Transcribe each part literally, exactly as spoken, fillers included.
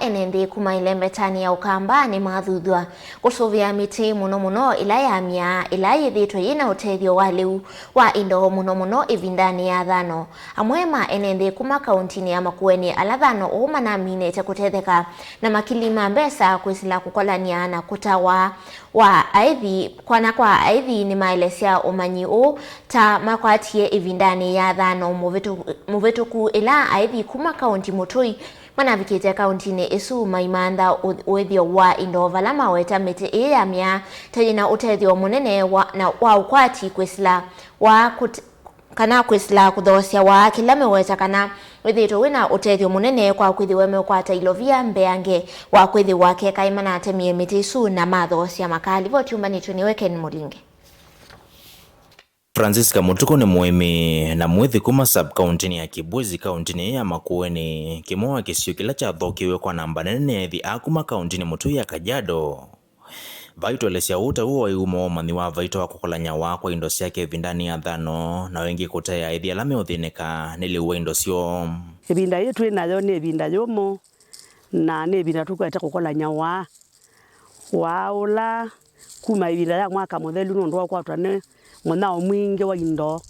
Ene nthĩ kuma ĩlembetanĩ ya Ũkamba nĩmathuthw'a kũsũvĩa mĩtĩ, mũno mũno ĩla ya myaa, ĩla yĩthĩĩtwe yĩ na ũtethyo wa lĩu wa indo, mũno mũno ĩvindanĩ ya thano. Amwe ma ene nthĩ kuma kauntinĩ ya Makueni ala thano ũũ manaminĩte kũtetheka na makili ma mbesa kwĩsĩla kũkolany'a na kũtawa wa aithi, kwana kwa aithi nĩmaelesya ũmanyi ũũ ta makwatie ĩvindanĩ ya thano mũvĩtũ-, mũvĩtũku, ĩla aithi kuma kaunti mũtũi manavikĩte kauntinĩ ĩsu maimantha ũ-, ũĩthyo wa indo vala maweta mĩtĩ ĩĩ ya myaa ta yĩna ũtethyo mũnene wa, na wa ũkwati kwĩsĩla wa kũt-, kana kwĩsĩla kũthoosya waa kĩla meweta kana wĩthĩĩtwe wĩna ũtethyo mũnene kwa kwĩthĩwa meũkwata ilovia mbeange wa kwĩthĩwa kekaĩ manatemie mĩtĩ ĩsu na mathoosya. Makalivoti ũmbanĩtw'e nĩwe Ken Mũlinge. Francisca Mũtukũ nĩ mũĩmi na mwĩthi kuma sub-kauntinĩ ya Kibwezi, kauntinĩ ya Makueni, kĩmwe wa kĩsio kĩla kyathokĩwe kwa namba nene nĩ aithi a kuma kauntinĩ mũtũi ya Kajiado. Vaitũelesya ũu taw'o waĩ umo wa ũmanyi wa vaitũ wa kũkolany'a waa kwa indo syake ĩvindanĩ ya thano, na ĩngĩ kũtea aithi ala meũthĩnĩka nĩ lĩu wa indo syoo. Ĩvinda yĩĩ twĩ nayo nĩ ĩvinda yũmũ, na nĩ ĩvinda tũkwete kũkolany'a waa. Waa ũla kuma ĩvinda ya mwaka mũthelu nũndũ wa ũkwatwa nĩ mũnyao mwingĩ wa indo,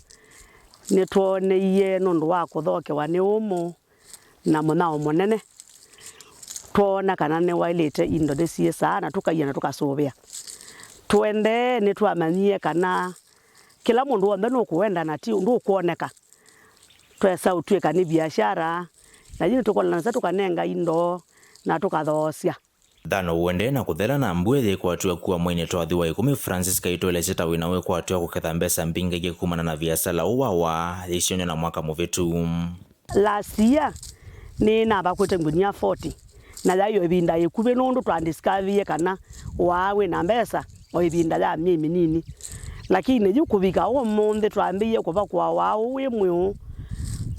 nĩtwoneie nũndũ wa kũthokewa nĩ ũmũ na mũnyao mũnene. Twoona kana nĩwaĩlĩte indo nĩsyĩsaa na tũkaia na tũkasũvĩa. Tũendee nĩtwamanyie kana kĩla mũndũ w'onthe nũkũwenda na ti ũndũ ũkwoneka. Twesa ũtw'ĩka nĩ viashara, na yu nĩtũkolanasya tũkanenga indo na tũkathoosya. Thano ũendee na kũthela na mbua yĩkwatw'a kua mweinĩ twathi wa ĩkũmi, Francisca aitũelesya ta wĩna wĩkwatw'a kũketha mbesa mbingĩ ingĩ kumana na viasala ũũ wa waa yĩisyonyw'a na mwaka mũvĩtu. Last year nĩnavakwĩte ngunia forty, na yaĩ o ĩvinda ĩkuvĩ nũndũ twandiscovie kana waa wĩna mbesa o ĩvinda ya myei mĩnini. Lakini yu kũvika ũmũnthĩ twambĩĩe kũvakũa waa ũũ wĩ mweũ,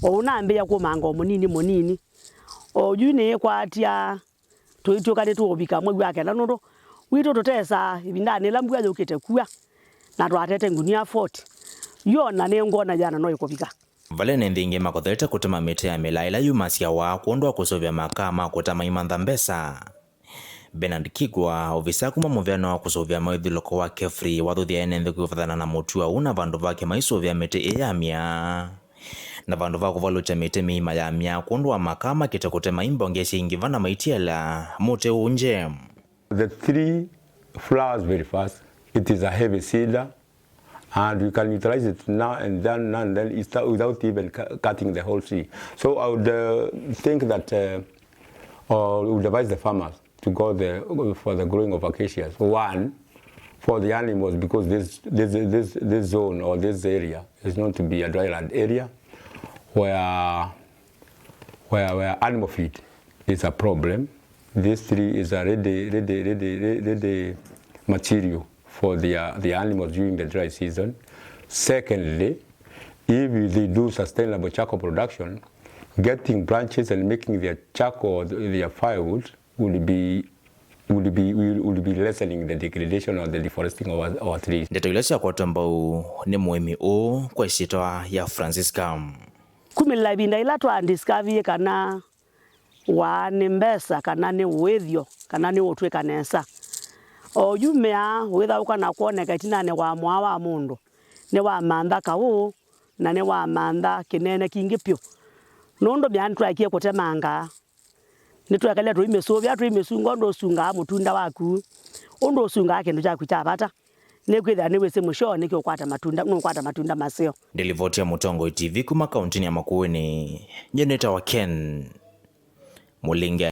o ũnambĩĩa kũmanga o mũnini mũnini. O yu nĩĩkwatya tũitw'ĩka nĩtũũvika mwei wa kenda nũndũ witũ tũtesaa ĩvindanĩ ĩla mbua yũkĩte kua, na twatete ngunia forty. Yu ona nĩngwona yĩana no ĩkũvika. Vale nĩ nthĩ ingĩ makothete kũtema mĩtĩ ya mĩlaa ĩla yumasya waa kwondũ wa kũsũvĩa makaa ma kũta maimantha mbesa. Bernard Kigwa, ovisa kuma mũvĩanĩ wa kũsũvĩa mawĩthyũlũko wa KEFRI, wathuthya ene nthĩ kwĩvathana na mũtuo ũu na vandũ vake maisũvĩa mĩtĩ ĩĩ ya myaa. Na vandũ va kũvalũkya mĩtĩ mĩima ya myaa kwondũ wa makaa makĩte kũtema imbonge syĩ ngĩva na maitiela mũtĩ ũũ nje. The tree flowers very fast. It is a heavy cedar, and we can utilize it now and then, now and then, it's, without even cu-, cutting the whole tree. So I would, uh, think that, uh, or would advise the farmers to go the, for the growing of acacias. One, for the animals, because this, this, this, this zone or this area is known to be a dry land area where, where, where animal feed is a problem. This tree is a ready, ready, ready, re-, ready material for their, their animals during the dry season. Secondly, if they do sustainable charcoal production, getting branches and making their charcoal, their firewood, would be, would be, will, would be lessening the degradation or the deforesting of our, our trees. Ndeto ila syakwatwa mbau nĩ mũĩmi ũũ kwa ĩsyĩtwa ya Francisca. Kumĩlĩla ĩvinda ĩla twa discoverie kana waa nĩ mbesa, kana nĩ ũĩthyo, kana nĩ ũtw'ĩka nesa, o yu mĩaa wĩthaũka na kwoneka ĩtinanĩ wa mwaa wa mũndũ, nĩwamantha kaũ, na nĩwamantha kĩnene kingĩ pyũ. Nũndũ mĩaa nĩtwaekie kũtemanga, nĩtwekalile tũimĩsũvĩa, tũimĩsunga ũndũ ũsungaa mũtunda waku, ũndũ ũsungaa kĩndũ kyaku kya vata, nĩkwĩthĩa nĩwĩsĩ mũseo nĩkĩ ũkwata matunda, nũkwata matunda maseo. Ndilivoti ya Mũtongoi T V kuma kauntinĩ ya Makueni, nyie nĩtawa Ken Mũlinge.